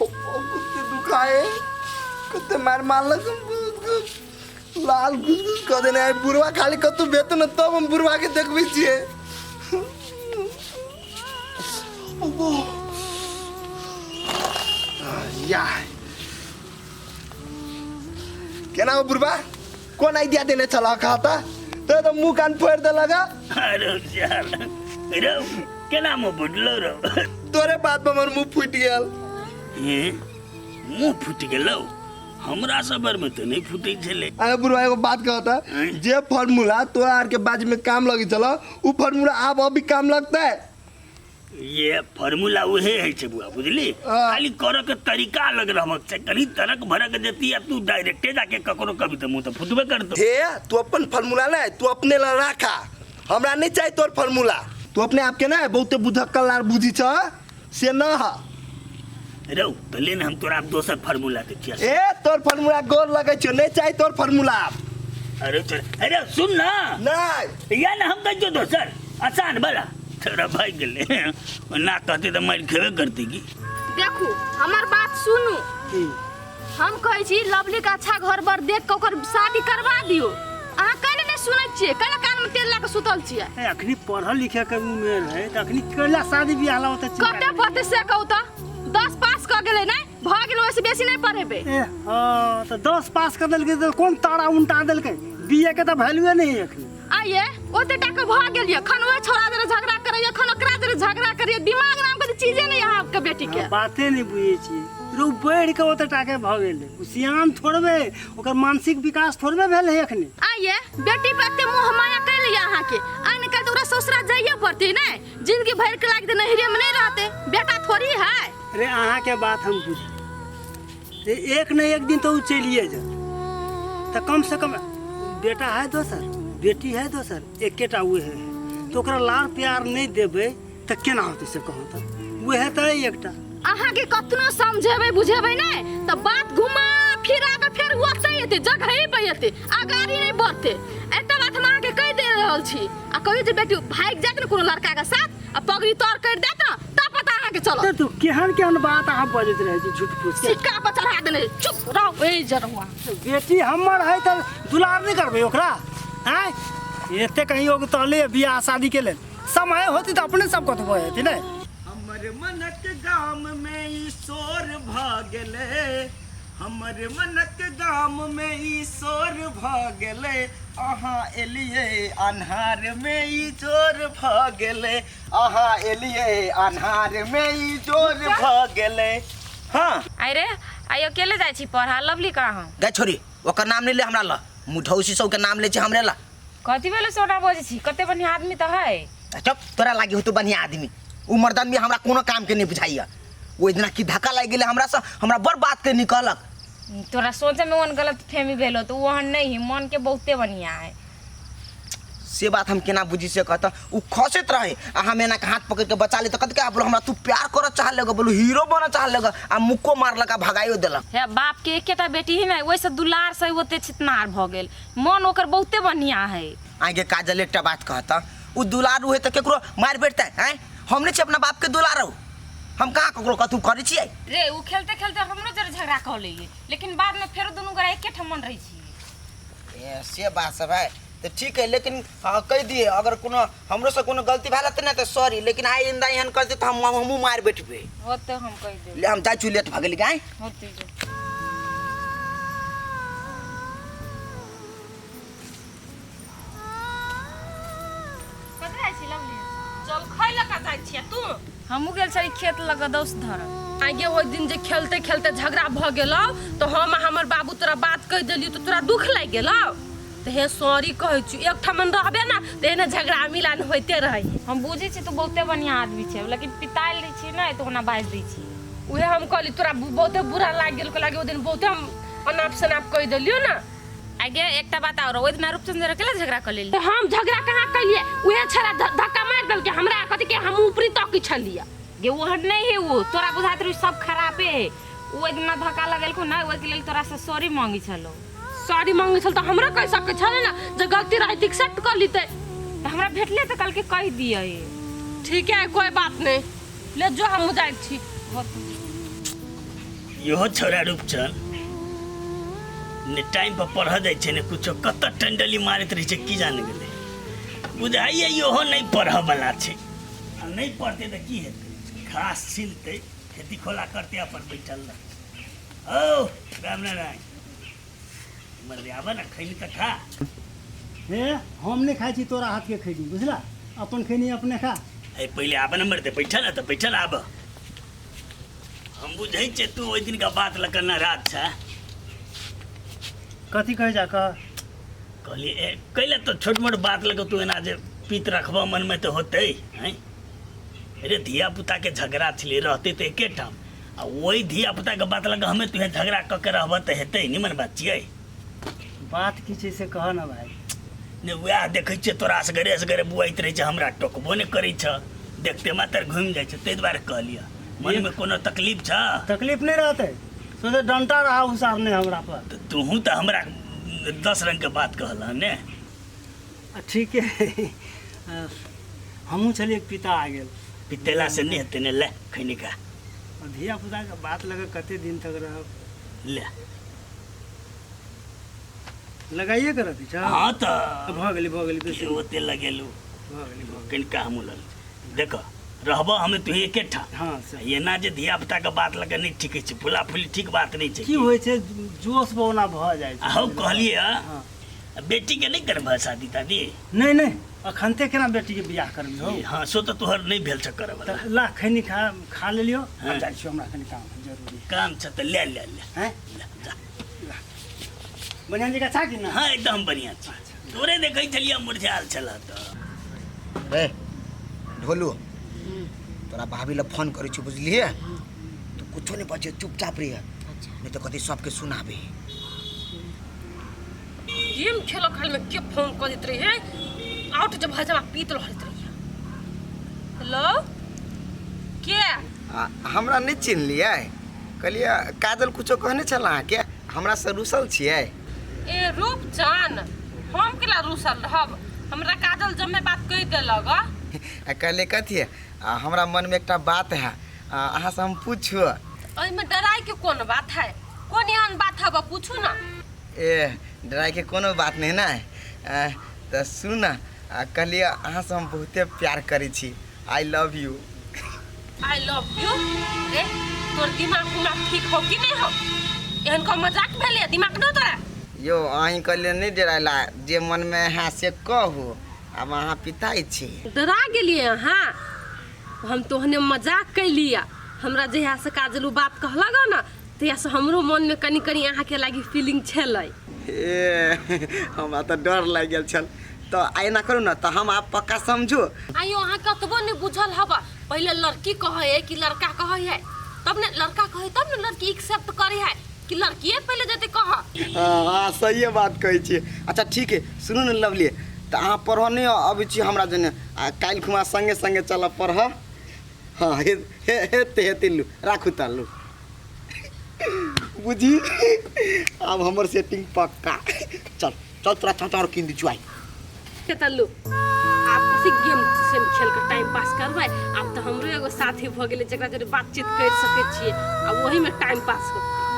कते दुखाए, कते मार मारलक, लाल घुस घुस कऽ देने आइ। बुढ़वा खाली कतौ भेटत ने तब हम बुढ़वा के देखबै छियै। या केना हो बुढ़वा, कोन आइडिया देने छलह खाता तो तो मुंह कान फोड़ देलक। अरे यार रौ, केना मुँह फुटलो रौ? तोरे बात पर हमर मुंह फूटि गेल। हे, मुँह फुटि गेलौ? हमरा सब में तऽ नहि फुटै छलै। अरे बुढ़वा, एगो बात कहता, जे फार्मूला तोरा आर के बाज में काम लगी छल उ फार्मूला आब अभी काम लगता है? ये फार्मूला उहे है छै बुआ, बुझली? हाँ। खाली करऽ के तरीका अलग रहबक छै। कनी तरक भरक जेती आ तू डायरेक्टे जाके ककरो कभी तऽ मुँह तऽ फुटबे करतौ। हे, तू अपन फार्मूला ने तू अपने ला राखा, हमरा नहीं चाहिए तोर फार्मूला। तू अपने आप के ना बहुते बुधक्कल आर बुझी छ, से न ह। रौ, तऽ ले ने, हम तोरा आब दोसर फार्मूला दै छियौ। ए, तोर फार्मूला गोर लगै छौ, नहीं चाहिए तोर फार्मूला आब। अरे तोरा, अरे सुन ना। नहीं। या ना, हम दै छियौ दोसर आसान वाला। तोरा भागि गेलै ना, कहतै तऽ मारि खेबे करतै की। देखू, हमर बात सुनू। की? हम कहै छी लवली के अच्छा घर बर देख के ओकर शादी करवा दियौ। अहाँ कैले नहि सुनै छियै? कैले कान में तेल लगा के सुतल छियै? ए, अखनी पढ़ल लिखे के उमेर है तऽ अखनी कैला शादी बियाह ला ओते चिंता कते पढ़तै से कहू तऽ? 10 पास कऽ गेलै, नहि भऽ गेल, ओहिसँ बेसी नहि पढ़ेबै। ए हाँ, तऽ 10 पास कर देलकै तऽ कोन तारा उनटा देलकै? बीए के तऽ वैल्यूए नहीं है अखनी। आइए ओते टाका भऽ गेल यऽ, खन ओहि छोड़ा जरे झगड़ा करैया, खन ओकरा जरे झगड़ा करैया। दिमाग नाम के चीजे नहि अहाँके बेटी के। हाँ, बाते नहीं बुझै छियै रो, बढ़ि के ओते टाके भऽ गेलै, ओ सियान थोड़बे, ओकर मानसिक विकास थोड़बे भेल है अखनी। आइए बेटी पर एते मोह माया कैल यऽ अहाँके, आइ ने काल्हि तऽ ओकरा ससुरा जाइए पड़तै ने। जिंदगी भरि के लागि तऽ नैहरे में नहीं रहते, बेटा थोड़ी है। अरे, अहाँके बात हम बुझी रे, एक न एक दिन तो उ चलिए जात, तऽ कम से कम बेटा है दोसर, बेटी है दोसर, एकेटा उहे है, तऽ ओकरा लाड़ प्यार नहि देबै तऽ केना होतै से कहू तऽ? उहे तऽ है एकटा। अहाँके कतनो समझेबै बुझेबै ने तऽ बात घुमा फिरा के फेर ओतै एतै, जगहे पे एतै, अगाड़ी नहि बढ़तै। एते बात हम अहाँके कहि दे रहल छी। आ कहियो जे बेटी भागि जायत ने कोनो लड़का के साथ आ पगड़ी तर करि देत ने, तब पता अहाँके चलत। तऽ तू केहन केहन बात अहाँ बजैत रहै छी झूठ फूस के। सिक्का पर चढ़ा देने, चुप रहो ए जरवा। बेटी हमर है तऽ दुलार नहि करबै ओकरा? आँय, एते कहीं योग तहले बियाह शादी के लेल समय होती तऽ अपने सब कतबो हेती ने। हमर मनक गाम में ई शोर भ गेलै, हमर मनक गाम में ई शोर भ गेलै, अहाँ एलियै अन्हार में ई जोर भ गेलै, अहाँ एलियै अन्हार में ई जोर भ गेलै। हाँ। अरे, आइ अकेले जाइ छी पढ़ा? लवली कहाँ? गै छोरी, ओकर नाम नहि ले हमरा ल, मुठौसी सबके नाम लै छै हमरे ला। कथी भेलै सोना बजै छी? कते बढ़िया आदमी तऽ है। चुप, तोरा लागी होतौ बढ़िया आदमी। उ मर्दन भी हमरा कोनो काम के नहीं बुझाइया। ओहि दिना की धक्का लागि गेलै हमरा से, हमरा बड़ बात के निकलक। तोरा सोचे में ओहन गलत फहमी भेलो तऽ ओहन नहीं है, मन के बहुते बढ़िया है। से बात हम केना बुझी से कहता? उ खसैत रहे आ हम एना के हाथ पकड़ के बचा ले, तऽ कथी बोलो हमरा तू प्यार करऽ चाह लेगा, बोलो हीरो बनऽ चाह लेगा, आ मुक्को मारलक आ भगाइयो देलक। हे, बाप के एकेटा बेटी है ने, ओहिसँ दुलार से ओते छितनार भऽ गेल। मन ओकर बहुते बढ़िया है। आगे काजल, एकटा बात कहता, उ दुलारू है तऽ केकरो मारि बैठतै? आँय, हम नहि छी अपना बाप के दुलारू? हम कहाँ ककरो कथू करै छियै? रे, उ खेलते खेलते हमरो जरे झगड़ा कऽ लैए, लेकिन बाद में फेरो दुनू गोरा एके ठमन रहै छियै। ए, से बात सब है तऽ ठीक है, लेकिन हाँ, कहि दिए अगर कोनो हमरो से कोनो गलती भेल हेतै ने तऽ सॉरी, लेकिन आइंदा एहन करतै तऽ हम हमहूँ मारि बैठबै। होते, हम कहि देब। ले, हम जाइ छी, लेट भऽ गेली गाय। होते जो। कतऽ जाइ छी लवली? चल खै लऽ कऽ जाइ छियै तू? हमहूँ गेल छली खेत लग दौस धर। आगे ओहि दिन जे खेलते खेलते झगड़ा भऽ गेलौ तऽ हम आ हमर बाबू तोरा बात कहि देलियौ तऽ तोरा दुख लागि गेलौ, तऽ हे सॉरी कहै छी। एक ठमन रहबे ने तऽ एहने झगड़ा मिलान होइते रहै। हम बुझै छी तू बहुते बढ़िआँ आदमी छै, लेकिन पितायल रहै छी ने तऽ ओना बाजि दै छी। उहे हम कहली, तोरा बहुते बुरा लागि गेल, लागे ओहि दिन बहुते हम अनाप शनाप कहि देलियौ ने। आगे एकटा बात आओर, ओहि दिना रूपचंद जरा केला झगड़ा कऽ लेली? तऽ हम झगड़ा कहाँ कैलियै? उहे छेड़ा धक्का मारि देलकै हमरा, कथी के हम ऊपरी तक छलियै। गे, ओहन नहि है ओ, तोरा बुझाइत रहै सब खराबे है। ओ ओहि दिना धक्का लगेलखुन ने, ओहिके लेल तोरा से सॉरी मांगै छलौ। सॉरी मांगै छल तऽ हमरो कहि सकै छलै ने, जे गलती रहै तऽ एक्सेप्ट कऽ लितै। तऽ हमरा भेटलै तऽ कहलकै कहि दियै। ठीक है, कोई बात नहीं, ले जो, हम जाइ छी। इहो छौड़ा रूपचन ने टाइम पर पढ़ऽ जाइ छै ने कुछो, कतऽ टंडली मारैत रहै छै की जाने गेलै। बुझाइए इहो नहि पढ़ऽ वाला छै। आ नहि पढ़तै तऽ की हेतै? घास छिलतै, खेती खोला करतै, अपन बैठल रहतै। औ रामनारायण, मर आबऽ ने, खैली तऽ खा। हे, हम नहि खाइ छी तोरा हाथके खैनी, बुझला? अपन खैनी अपने खा। हे, पहिले आबऽ ने मरते, बैठल ने तऽ बैठल आबऽ। हम बुझै छियै तू ओहि दिनका बात लऽ कऽ नाराज छह। कथी कहै जा कह? कहलियै, ए कैला तऽ छोट मोट बात लऽ कऽ तू एना जे पीत रखबह मनमे तऽ होतै? हैं रे, धिया पुताके झगड़ा छलै, रहतै तऽ एके ठाम, आ ओहि धिया पुताके बात लऽ कऽ हमे तुहे झगड़ा कऽ के रहबह तऽ हेतै? निमन बात छियै? बात की छै से कह ने भाय। ने वएह देखै छियै तोरा असगरे असगरे बुआइत रहै छै, हमरा टोकबो नहि करै छ, देखते मात्र घुमि जाइ छै, ताहि दुआरे कहलियै। मनमे कोनो तकलीफ छ? तकलीफ नहि रहतै, सोझे डंटा रहा उसारने हमरा पर। तऽ तूहूँ तऽ हमरा 10 रंगके बात कहलह ने। आ ठीके, हमहूँ छलियै पिता आ गेल। पितेलासँ नहि हेतै ने, ले खैनी खा। धिया पुताके बात लऽ कऽ कते दिन तक रहब? ले। लगाइए के रखै छ? हाँ तऽ। भऽ गेलै, भऽ गेलै, बेसी ओते लगेलू। भऽ गेलै, भऽ गेलै। कनिका हमहूँ लग देख रहबह, हमे तू एके ठाम। हाँ से एना जे धिया पुताके बात लऽ कऽ नहि ठीक छै, फुला फुली ठीक बात नहि छै। की होइ छै, जोश बौना भऽ जाइ छै। हौ, कहलियै, हाँ। बेटीके नहि करबह शादी तादी? नहि नहि, अखनते केना बेटीके बियाह करबी हौ? हाँ, सो तऽ तोहर नहि भेल छ करऽ वाला। तऽ ला खैनी खा, खा लेलियो। हाँ। जाइ छियो, हमरा कनि काम है जरूरी। काम छ तऽ ले ले ले। हैं? ले जा। बढ़िआँ जकाँ छा कि ना? हाँ, एकदम बढ़िआँ छै। तोरे देखै छलियै मुरझायल छल तऽ। रे ढोलू, तोरा भाभी लए फोन करै छी, बुझलियै? तू कुछो नहि बजे, चुपचाप रहिए, नहीं तो कथी सबके सुनाबे। गेम खेलो खाल में के फोन कर देत रही है, आउट जब हजमा पीत रहत रही। हेलो, के? हमरा नहि चिन्हलियै? कहलियै काजल कुछो कहने छल अहाँके? हमरा से रुसल छियै? ए रूपचन, हम केला रुसल रहब? हमरा काजल जमे बात कहि देलक। आ कहलियै कथी, आ हमरा मनमे एकटा बात है, अहाँसँ हम पूछू? एहिमे डराय के कोन बात है? कोन एहन बात है, पूछू ना। ए डरायके कोनो बात नहि ने। तऽ सुनू ने, कहलियै अहाँसँ हम बहुते प्यार करै छी। I love you. I love you? रे, तोर दिमाग उमाग ठीक हो कि नहीं हो? एहन को मजाक भेलै? दिमाग न तोरा? यौ, अहीं कहलियै नहि डरायला, जे मनमे है से कहू। आब अहाँ पिताइ छी। डरा गेलियै अहाँ? हम तोहने मजाक कैलियै। हमरा जहियासँ काजलू बात कहलक ने, तहियासँ हमरो मनमे कनि कनि अहाँके लागि फीलिंग छलै। ए हमरा तऽ डर लागि गेल छल। तऽ आ एना करू ने, तऽ हम आब पक्का समझू? आइयो अहाँ कतबो नहि बुझल हब। पहिले लड़की कहै है कि लड़का कहै है? तब ने लड़का कहै तब ने लड़की एक्सेप्ट करै है, कि लड़किए पहिले जेतै कह? हाँ हाँ, सहिए बात कहै छियै। अच्छा ठीक है, सुनू ने लवली, तऽ अहाँ पढ़ऽ नहि अबै छी हमरा जने, आ काल्हि खुमा सङ्गे सङ्गे चलब पढ़ऽ। हाँ, हे हे हेतै हेतै, लू राखू तऽ लू। बुझी आब हमर सेटिंग पक्का। चल चल, तोरा चचा कीन दी छु आई। के तऽ लू, आब कथी गेम सेम खेल के टाइम पास करबै? आब तऽ हमरो एगो साथी भऽ गेलै, जकरा जोरे बातचीत करि सकै छियै, आ ओहीमे टाइम पास होतै।